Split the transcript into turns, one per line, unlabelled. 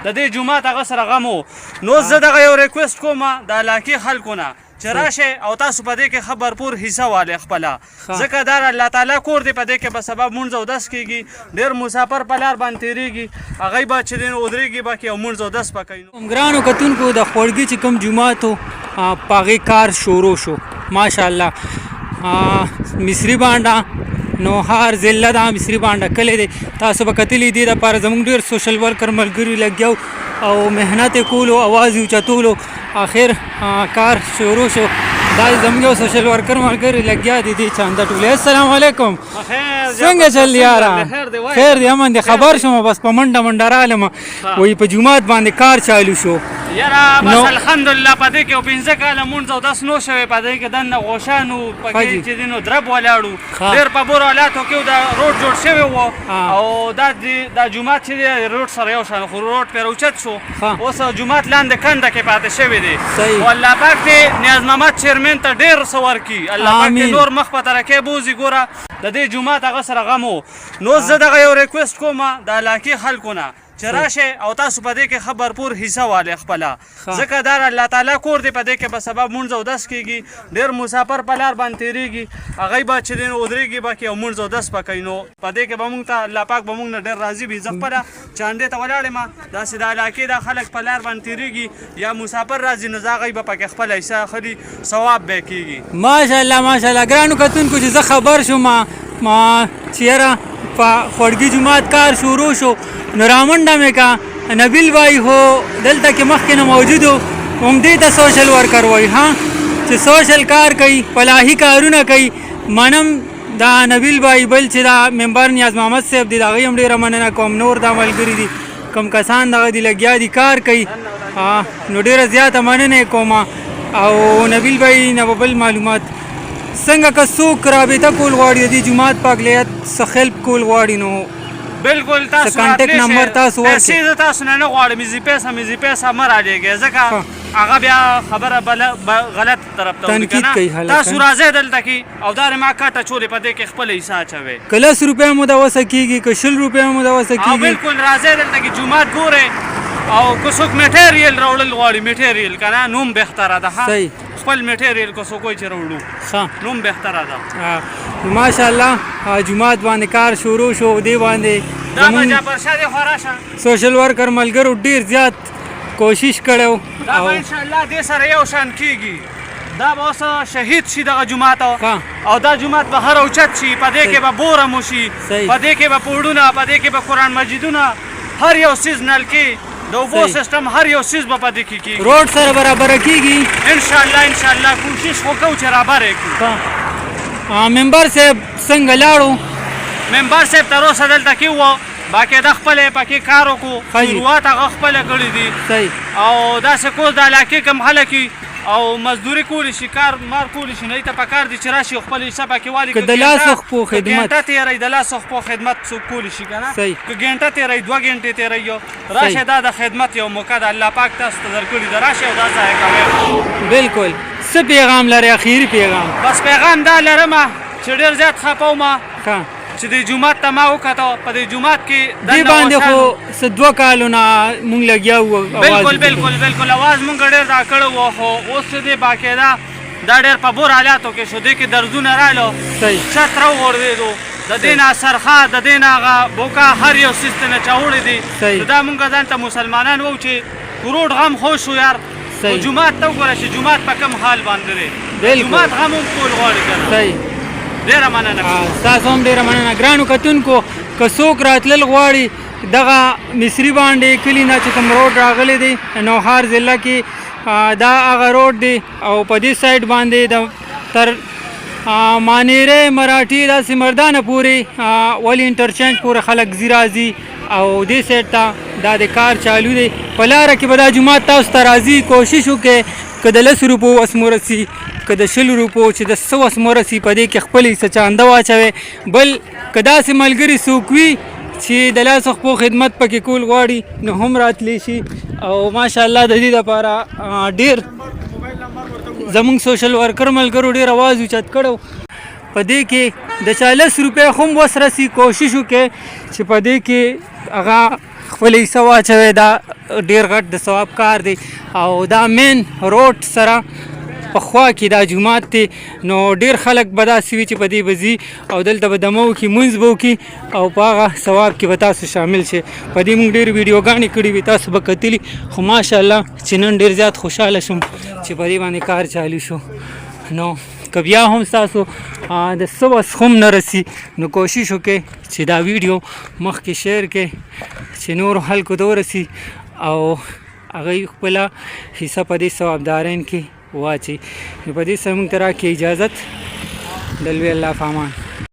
د دې جومات هغه سره غم و. نو زه دغه یو ریکویسټ کوم د علاقې خلکو نه چې راشئ او تاسو په دې کې ښه برپور حصه والئ خپله، ځکه دا الله تعالی کور دی، په دې کې به سبا مونځ او دس کېږي. ډېر مسافر په لار باندې تېرېږي، هغوی به چې دی نو ودرېږي به کې او مونځ او دس به کوي.
ګرانو کتونکو د خوړګي چې کوم جومات و په هغې کار شروع شو ماشاءالله. مصري بانډه نوهار ضلع ده، مصري بانډه کلی دی. تاسو به کتلي دي دپاره زموږ ډېر سوشل ورکر ملګري لګیا او محنت یې کولو، اواز یې اوچتولو، اخر کار شروع شو. دا زموږ یو سوشل ورکر ملګری لګیا دی دې چانده ټولې. السلام علیکم، څنګه چل یاره؟ خیر دی، امن دی. خبر شوم بس په منډه منډه رالم، وایي په جومات باندې کار چالو شو.
یاره بس الحمدلله په دې کې 5 کاله مونځ او دس نو شوی، په دې کې دننه غوښان وو، پکې چې دی نو درب ولاړو، ډېر په بورو حالاتو کې دا روډ جوړ شوی وو. او دا دا جومات چې دی روډ سره یو شان، خو روډ پرې اوچت شو، اوس جومات لاندې کنده کې پاتې شوی دی. خو الله پاک دې نیاز محمد چیرمن ته ډېر څه ورکړي، الله پاک دې نور مخ په ترقۍ بوځي. ګوره د دې جومات هغه سره غم و. نو زه دغه یو ریکویسټ کوم د علاقې خلکو نه چې راشئ او تاسو په دې کې ښه برپور حصه والئ خپله، ځکه دا الله تعالی کور دی، په دې کې به سبا مونځ او دس کېږي. ډېر مسافر په لار باندې تېرېږي، هغوی به چې دی نو ودرېږي به کې او مونځ او دس به کوي. نو په دې کې به مونږ ته الله پاک به مونږ نه ډېر راضي وي. زه خپله چانډې ته ولاړ یم، داسې د علاقې دا خلک په لار باندې تېرېږي یا مسافر راځي، نو زه هغوی به پکې خپله حصه اخلي، ثواب به کېږي.
ماشاءالله ماشاءالله. ګرانو کتونکو چې زه خبر شوم ما چې یاره په خوړګي جومات کار شروع شو، نو رامنډه مې کا. نبیل بای خو دلته کې مخکې نه موجود و، همدې ته سوشل ورکر وایي، ها چې سوشل کار کوي، فلاحي کارونه کوي. منم دا نبیل بای، بل چې دا ممبر نیاز محمد صاحب دی، د هغوی هم ډېره مننه کوم. نور دا ملګري دي، کوم کسان دغه دي لګیا دي کار کوي، نو ډېره زیاته مننه یې کوم. او نبیل بای نه به بل معلومات څنګه که څوک رابطه کول غواړي، د دې جومات په اقلیت څه هیلپ کول غواړي، نو
بالکل تاسو
کانټیکټ نمبر تاسو ورکړئ.
پیسې زه تاسو نه نه غواړم، ایزي پیسه میزي پیسه مه رالیږئ، ځکه هغه بیا خبره بل غلط طرف ته وړي کنه. تاسو راځئ دلته کې او دا ما کټه چولې په دې کې خپله حصه اچوئ.
که 10 روپۍ مو د وسه کېږي، که 20 روپۍ مو د وسه کېږي،
بالکل راځئ دلته کې جومات ګورئ. او که څوک میټریل راوړل غواړي، میټریل که نه نوم بهتره ده، خپل میټریل که څوک وایي چې راوړو، نوم بهتره ده.
ماشاءالله جومات باندې کار شروع شو، دې باندې
دا به جعفر شاه دی خو راشه.
سوشل ورکر ملګرو ډېر زیات کوشش کړی.
دا به انشاءالله دې سره یو شان کېږي، دا به اوس شهید شي دغه جومات، او دا جومات به هر اوچت شي، په دې کې به بور هم وشي، په دې کې به پوړونه، په دې کې به قرآن مجیدونه، هر یو څیز، نلکې، د اوبو سیستم، هر یو څیز به په دې کې کېږي،
روډ سره برابره کېږي
انشاءالله. انشاءالله کوشش خو کوو چې رابر یې کړو.
ممبر صاحب څنګه لاړو؟
ممبر صاحب تر اوسه دلته کې و، باقاعده خپله یې پکې کار وکړو، شروعات هغه خپله کړي دي. او داسې کوس د علاقې کوم خلک او مزدوري کولی شي، کار مار کولی شي، نه ته پکار دي چې راشي او خپله حصه پکې والي.
که د لاسو خپو خدمت
ګنټه تېروي، د لاسو خپو خدمت څوک کولی شي که نه، که ګنټه تېروي، 2 ګنټې تېروي، راشه دا د خدمت یو موقع ده، الله پاک تاسو ته درکړي ده، راشه او دا ضایع کوئ.
بالکل. څه پیغام لرې، اخیري پیغام؟
بس پیغام دا لرم چې ډېر زیات خفه وم چې دې جومات ته ما وکته، په دې جومات کې
دې باندې خو څه 2 کالو نه مونږ لګیا وو.
بالکل بالکل بالکل، اواز مونږ ډېر دا کړی وو، خو اوس چې دی باقاعده دا ډېر په بور حالاتو کې شو، دې کې درزونه رالو، چت راوغورځېدو، د دې نه سرخه، د دې نه هغه بوکا، هر یو څیز ته نه چاوړي دي. دا مونږ ځان ته مسلمانان وو چې روډ غم خو شو یار، خو جومات ته وګوره چې جومات په کوم حال باندې دی، جومات غم هم کول غواړي که نه. ډېره مننه.
ستاسو هم ډېره مننه. ګرانو کتونکو که څوک راتلل غواړي دغه مصري باندې کلي نه چې کوم روډ راغلی دی نوښار ضلع کې، دا هغه روډ دی، او په دې سایډ باندې د تر مانیره مراټي داسې مردانه پورې ولي انټرچینج پورې خلک ځي راځي، او دې سایډ ته دا د کار چالو دی. په لاره کې به دا جومات تاسو ته راځي، کوشش وکړئ که د 10 روپو وس مو رسي، که د 20 روپو، چې د څه وس مو رسي، په دې کې خپلې څه چانده واچوئ. بل که داسې ملګري څوک وي چې د لاس خپو خدمت پکې کول غواړي نو هم راتلی شي. او ماشاءالله د دې لپاره ډېر زمونږ سوشل ورکر ملګرو ډېر اواز اوچت کړو. په دې کې د چا 10 روپۍ هم وس رسي، کوشش وکړئ چې په دې کې هغه خپل حصه واچوئ، دا ډیر غټ د ثواب کار دی. او دا مین روډ سره په خوا کې دا جومات دی، نو ډیر خلک به داسې وي چې په دې به ځي او دلته به دمه وکړي، مونځ به وکړي او په هغه ثواب کې به تاسو شامل شئ. په دې مونږ ډېرې ویډیوګانې کړې وي، تاسو به کتلي، خو ماشاءالله چې نن ډېر زیات خوشحاله شوم چې په دې باندې کار چالو شو. نو که بیا هم ستاسو د څه وس هم نه رسي، نو کوشش وکړئ چې دا ویډیو مخکې شیر کړئ چې نورو خلکو ته ورسي او هغوی خپله حصه په دې ثوابدارین کې واچي. نو په دې سره موږ ته راکړي اجازت. د لوی الله په امان.